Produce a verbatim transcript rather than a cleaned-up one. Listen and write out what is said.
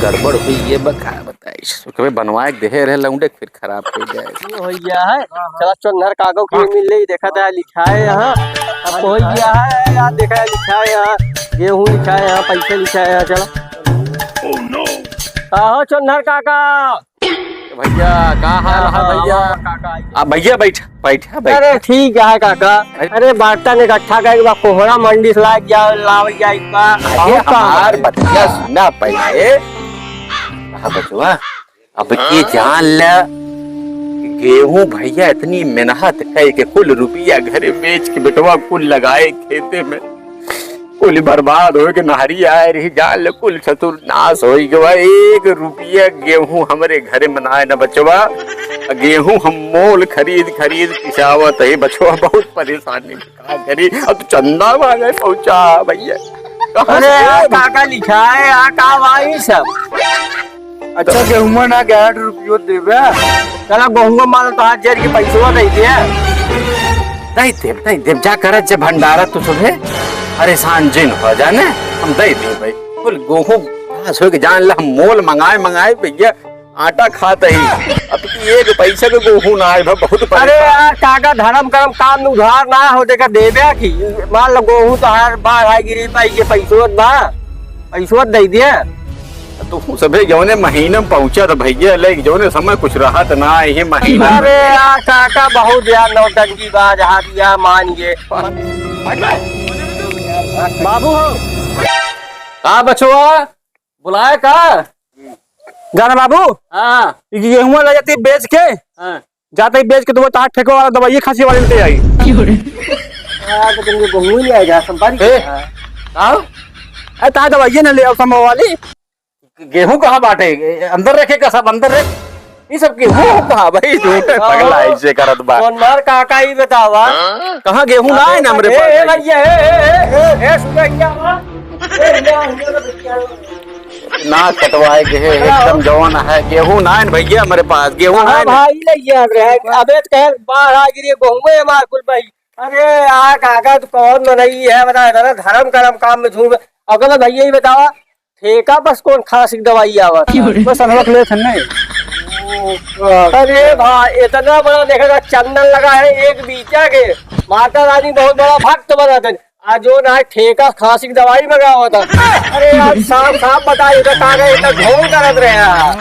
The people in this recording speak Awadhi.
गड़बड़ हुई, ये बा का बताई। सुखवे बनवाए के देहे रहे लौंडे, फिर खराब हो जाए। ये हो गया है। चला चोन्हर काको के मिल ले, देखा था लिखा है यहाँ। अब हो गया है यार, देखा है लिखा है यहाँ, गेहूँ लिखा है यहाँ, पैसे लिखा है यहाँ। चला। कहो चोन्हर काका। भैया, का हाल है भैया? काका। आ भैया, बैठ, बैठ, बैठ। अरे ठीक है काका। अरे बर्तन इकट्ठा करके बा, कोहड़ा मंडी से लाग जा, लावल जाई बा। अरे बहुत काम हमार है। बतिया सुना पहले। हाँ बचवा, अब ये जान ल, गेहूं भैया इतनी मेहनत कइ के कुल रुपया घरे बेच के बेटवा कुल लगाए खेते में, कुल बर्बाद होइ के नहरी आए रही, जान ल कुल सतुरनाश होइ गवा। एक रुपया गेहूं हमरे घरे में नाय न बचवा। गेहूं हम मोल खरीद खरीद पिसावत है बचवा, बहुत परेशानी। का करी? अब तो चंदा मांगे पहुंचा भैया। कहाँ अरे से यार, देब? काका लिखा है यार, का भाई सब? अच्छा, गेहुआ ना के आठ रुपयो देबे। चला, गेहुआ माल तो हाथ जेर के पैसवा दे दे। दे देब, दे देब, जा करत जे भंडारा तू सुबे। परेशान जिन हो जाने, हम दे देब भाई। कुल गेहूं घास होइ के जान ला, हम मोल मंगाए, मंगाए भैया। आटा खात ही, अब की एक पैसा के गेहूं ना आए बा, बहुत अरे परेशान। यार, काका, धर्म कर्म काम में उधार ना हो, देखा देबे की, मान लो गेहूं तो हर बार है गिरी पाई के पैसोत बा, पैसोत दे दिए। तू सभे जौने महीने में पहुंचा था भैया, ले जौने समय कुछ रहा था ना, ये महीना। अरे यार, काका, बहुत यार नौटंकी बाज हाथ या मान ये। बाबू हो। का बचवा? बुलाए का? जाना बाबू, हाँ। ई गेहुआ ले जाती बेच के, हाँ। जाते ही बेच के तो वो तार ठेके वाला दवाई खांसी वाली लेते आई। हाँ, तो तुमको गेहूं ही ले आएगा, संपारी ए, का? का? अरे तार दवाई ना ले आओ, संभव वाली। गेहूं कहाँ बाटे? अंदर रखे का सब, अंदर रख। ई सब गेहूं कहाँ भाई? झूठे पगला ऐसे करत बा। कौन मार काका ही बतावा? कहाँ गेहूं ना है ना हमरे ए, पास ए, भाई। भैया, ए, ए, ए, ए, ए, सुन भैया, ए, भैया, भैया, भैया। ना कटवाए के है, एकदम जवान है। गेहूं ना है न भैया हमरे पास, गेहूं ना हाँ है न। भाई, ले गया रे। अबे तो कहे बाढ़ आ गिरी, गेहूं है हमार कुल भाई। अरे यार काका, तू कौन मनई है, बता, इतना धर्म करम काम में झूम। अगर भैया ही बतावा, ठेका बस कौन खांसी की दवाई आवत है? बस अनरख लेत हन नहीं। अरे भाई, इतना बड़ा देखेगा चंदन लगा है एक बीचा के। माता रानी बहुत बड़ा भक्त बना थे। आज जो ना ठेका खांसी की दवाई मंगावा था। अरे यार, साफ साफ बताइए तो का गए, इतना ढोंग करत रहे यार।